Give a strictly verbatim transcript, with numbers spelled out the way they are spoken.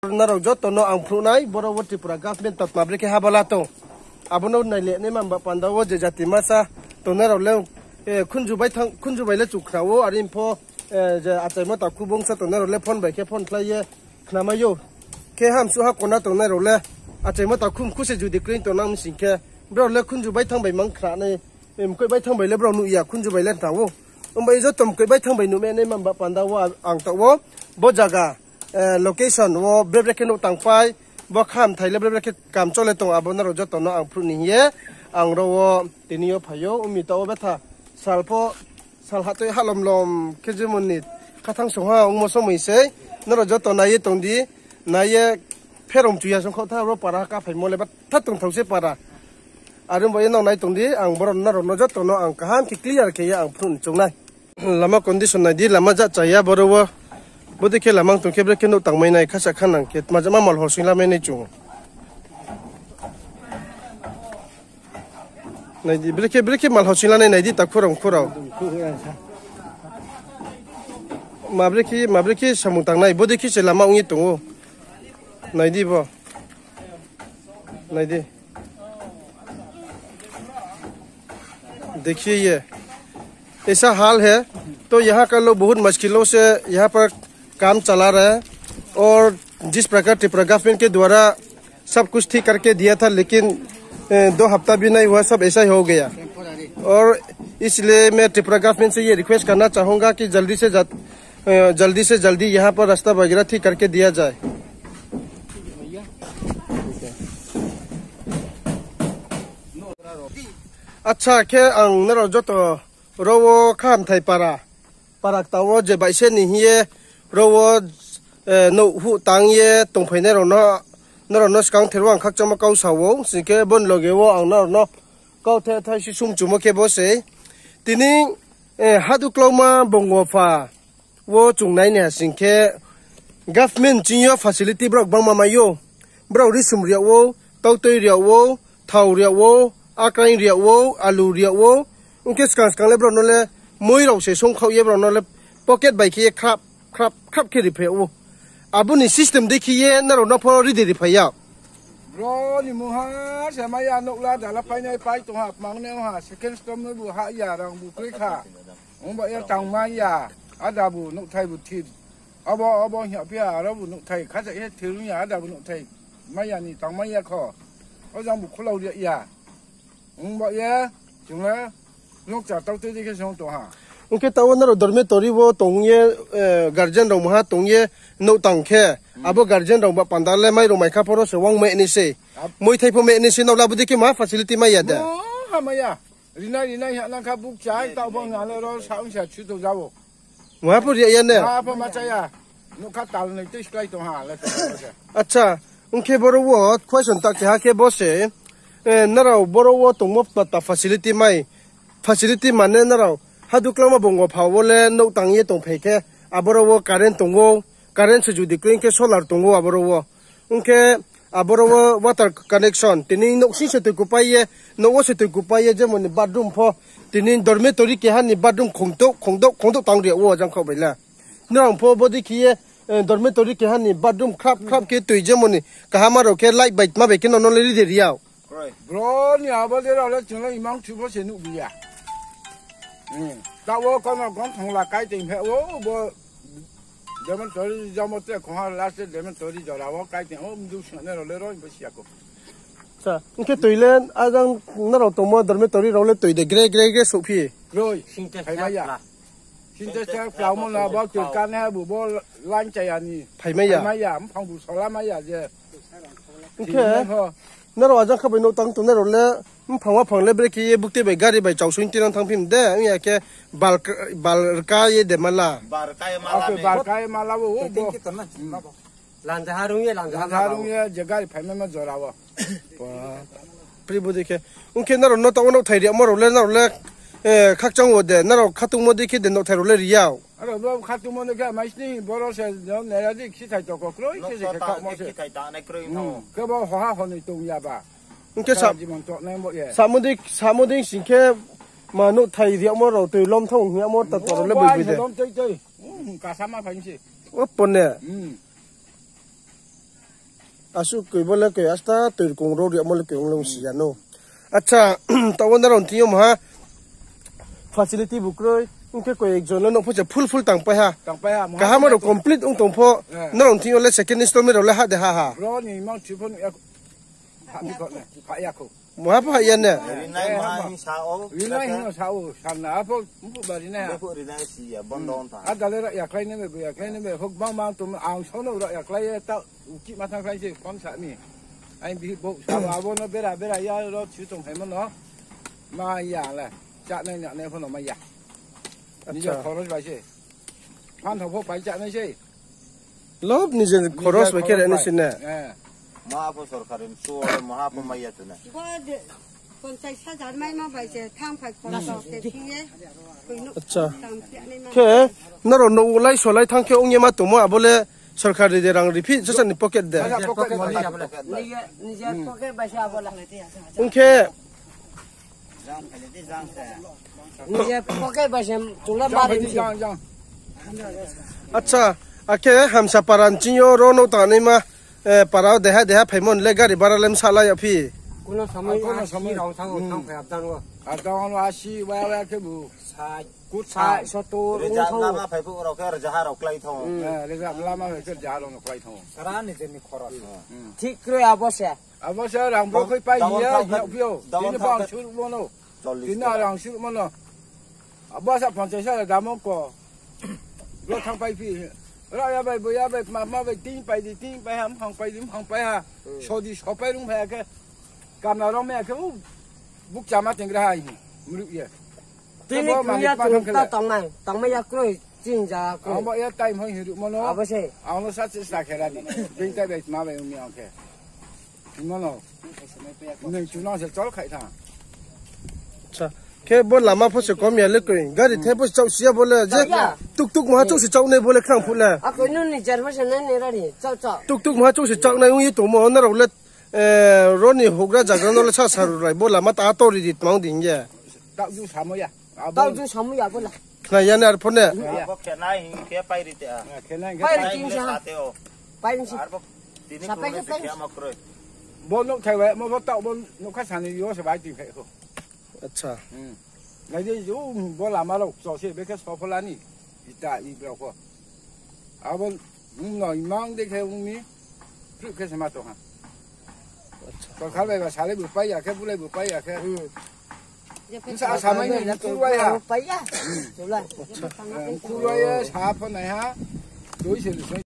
Nrao joto no ang phnuh nai, boro wo Tripura government tatma brekhe habala tong. Abo no naile naima ba panda wo je jati masa tongnai rao le, khunju bai le chung khna ou, are pho, je achaimo takhu bongsa tongnai rao le phone bai khe phone khlai ye khnamai ou. Khe hamsuh ha kona tongnai rao le achaimo takhu mkhu se judi kroi tongnang sing khe, brao le khunju bai thanng bai mang khna nai, mkoih bai thanng bai le brao nuh ya, khunju bai le thanng ou. Ongba ye joto mkoih bai thanng bai nuh me naima ba panda wo ang taoh wo, bo zaga, location wo bre bre khe nouh tangpai, bo khamthai le bre bre khe kam chole tong, abo nrao joto no ang phnuh ni hing ye, ang ro wo tini yo phai ou, ong mi taoh wo betha, sal pho, sal hatoi halom lom khe jemon ni khathang song ha ongmo somoi sei, nrao joto nai ye tong di, nai ye pherong chuya song khaoh tha, ro para ha kaphaimo le betha tongthao se para. Are ongba ye nrao nai tong di, ang boro nrao no joto no ang kaham khe clear khe ye ang phnuh ni choung nai. Lama condition nai di, lama jat chaya boro wo. Bodei khe lama tong khe bre khe nouh tangmai nai, khasa khanang khe, tma jama mal hor sing lamai nai chung. Nai di, bre khe, bre khe mal hor sing lanai nai di, takhu rao, khu rao. Ma bre khe, ma bre khe samung tangnai, bodei khe se lama ong ye tong ou. Nai di bo. Nai di. देखिए, ये ऐसा हाल है। तो यहाँ का लोग बहुत मुश्किलों से यहाँ पर काम चला रहा है। और जिस प्रकार त्रिपुरा गवर्नमेंट के द्वारा सब कुछ ठीक करके दिया था, लेकिन, ए, दो हफ्ता भी नहीं हुआ, सब ऐसा ही हो गया। और इसलिए मैं त्रिपुरा गवर्नमेंट से ये रिक्वेस्ट करना चाहूँगा कि जल्दी से जल-, अ, जल्दी से जल्दी यहाँ पर रास्ता वगैरह ठीक करके दिया जाए। Acha, khe ang nrao joto ro wo khamthai para, para kta wo je baihse ni hing ye ro wo, nouh huh tang ye tongphainai rao no, nrao no skang ther wo ang khakchangmo kau sa ou, sing khe bo ni loge wo ang nrao no kauthai thai si sungchumo khe bo sei. Tini, hadu klauma bongopha wo chung nai ni ha sing khe, government ching yo facility brao gbangma mai ou. Brao risum ri yag ou, tautoi ri yag ou, thao ri yag ou, akraing ri yag ou, alu ri yag ou. Ong khe skang skang le brao no le moi rao se songkhaoh ye brao no le pocket bai khe ye khrap, khrap, khrap khe riphai yag ou. Abo ni system dei khe ye nrao no pho ri de riphai ya. Bro ni mungha se mai ya, nouh la dala painai pai tong ha, kmang nai ha, second storm no bu ha ya, rang bu kroi kha. Ongba ye tangmai ya, ada bu nouhthai bu thir. Abo, abo hing ya phi ya, aro bu nouhthai khaja ye thir ong ya, ada bu nouhthai mai ya ni tangmai ya kho. O jang bu kholao ri ya. Ongba ye, chung le nouhcha tautoi dei khe se ong tong ha. Ong khe taoh wo nrao dormitory wo tong ye, guardian rao mungha tong ye nouh tang khe, abo guardian rao ba panda le mai rao mai kha pho ro se wang mai ni sei. Moithai pho mai ni sei, nrao le abo dei khe ma facility mai ya de. Mungha mai ya. Rinai rinai hing ya nang kha bukchai, taoh bang na le ro sa ong sa chu tong ja ou. Mungha pho ri ya ne? Mungha pho ma cha ya. Nougkha tal noi tui sklái tong ha le. Acha, ong khe boro wo question ta keha khe bo se, nrao boro wo tongmo pata facility mai, facility mane nrao hadu klauma bongopha wo le nouh tang ye tongphai khe, aboro wo current tong ou, current se judi kroi khe solar tong ou aboro wo. Ong khe aboro wo water connection, tini nouhsing se toi kupai ye, nouh wo se toi kupai ye, jemon ni bathroom pho, tini dormitory keha ni bathroom khongdouh, khongdouh, khongdouh tang ri yag ou jang khaoh bai le. Nrao pho bodei khe ye, dormitory keha ni bathroom khrap khrap khe toi jemon ni kaham rao khe light bai tma bai khe no no le ri de ri yag. Bro ni abo de rao le chung le imang thu pho se nuh bi ya. Taoh wo kono gom thongla kai tei phe ou bo dormitory jamo te khongha last dormitory jora wo kai tei ou mdu sing nai rao le ro bo si ya kho. Ong khe toi le ajang nrao tongmo dormitory rao le toi de gre gre gre souhphi? Phaimai ya. Sintex ta klaumo no bo toi kanaiha bu bo line chaya ni. Phaimai ya. Phaimai ya, mphang bu solamai ya je. Ong khe nrao ajang kha bai nouh tang tongnai rao le mphang wa phang le brekhe ye buktui bai gari bai chaosoing tinang thanngphi de, ong ya khe bal rka ye de mala. Bal rka ye mala bo. Lanja ha rung ye je gari phaimai ma jora wo. Pri bodei khe. Ong khe nrao no taoh wo nouhthai ri yagmo rao le nrao le khakchang wo de, nrao khatungmo dei khe de nouhthai rao le ri yag. Aro bo khatungmo dei khe mai sni boro se nai ya di, khithai toko kroi khe se khe khaohmo se. Khe bo hoha honoi tong ya ba. Ong khe samo dei sing khe ma nouhthai ri yagmo rao toi lom thang hing yagmo ta rao le boi boi de. Lom toi toi. Kasama phai se. O pone. Asuh koi bo le koi asta toi kong ro ri amo le koi ong le ong si ya no. Acha, taoh wo nrao thing yo maha facility bu kroi, ong khe koi ekjon le nouh pho se full full tangpai ha. Tangpai ha, maha kaham rao complete ong tong pho, nrao thing yo le second installment rao le ha de ha ha. Bro ni mang chi pho nuh ya, ha ni kho ne, ha ya kho. Maha pho ha ya ne? Rinai maha hing sa o. Rinai hing sa o, sana apho, mpu ba rinai ha. Bepho rinai si ya, bondo ong tha. Ada le rak ya klái ne me, bu ya klái ne me, hok bang bang tum, ang sono rak ya klái ye, ta, uki ma thang klái se, phone sa mi. Ai bi bo, sa abo no bera, bera ya, ro chu tong phaimo no. Ma ya le, cha nai na nai pho no ma ya. Nijor khoros bai se. Phanthao pho pai cha nai se. Lob nijor khoros bai khe re nai se ne. Ma pho sorkari msu, maha pho ma ya tu ne. Bo de, ponchas hajar mai ma bai se, thang phai khoros se thing ye. Acha. Khe, nrao nouh lai solai thang khe ong ye ma tongmo abo le sorkari de rang riphi, sasa ni pocket de. Nijor pocket bai se abo le. Ong khe, Nije pocket bai se chung le mari se. Acha, akhe Hamsa para ni ching yo ro nouh tangnaima, para wo deha deha phaimo ni le gari bara le msa la ya phi. Kuno samai, kuno samai rao thang, thang phai abdan wo. Abdan wo asi, waya waya khe bu. Sa, kut sa, sotur, reserve lama phai phuh rao khe reserve rao klái thang. Reserve lama phai khe reserve rao no klái thang. Sara ni je ni khoros. Thik kroi abo se. Abo se rang bo khoi pai hiya, hiya phi yo. Tini bang suruh mono. Tini rang suruh mono. Abo sa ponchas hajar damo ko. Bro thang pai phi. Ra ya bai, bo ya bai, ma, ma bai, tin pai di, tin pai ha, mphang pai di, mphang pai ha. So di, so pai rung phai ya khe. Kamla rong me ya khe, u, buk chama tengra ha hi. Mruh ye. Tini kuya chung ta tangmai, tangmai ya kroi, chini ja kroi. Abo ya time hoi hiruh mono. Abo se. Ang no sa chesta khe ra di. Bini tai bai ma bai ong mi ang khe. Mono. Nung chunang se chol khai tha. Acha. Khe bo lama pho se kom ya le koi. Gari the pho se chaoh si ya bo le je. Tuk tuk maha chouh se chaoh nai bo le khnang phuh le. Ako nung ni jar pho se nai nai ra ni. Chaoh chaoh. Tuk tuk maha chouh se chaoh nai ong ye tongmo nrao le. Ro ni houhgra zagra no le sa saru rai bo lama ta to ri di tmang ding ye. Taoh ju samo ya. Taoh ju samo ya bo la. Khna ya ne arpho ne. Abo khe nai hing khe pai ri te a. Pai ri tin sa. Pai ri sa. Arpho tini khe ama kroi. Bo nouh thai bai mo bo taoh bo nouh kha sani yo se bai tin phai kho. Acha. Nai di ju bo lama rao kcho se be khe sophola ni. Ita i brao pho. Abo, no imang de khe ong mi, pruh khe se ma tong ha. Sorkar bai ba salai bu pai ya khe, bulai bu pai ya khe. Bsa samai ni mkhur wai ha. Mkhur wai ye sa pho nai ha. Doi se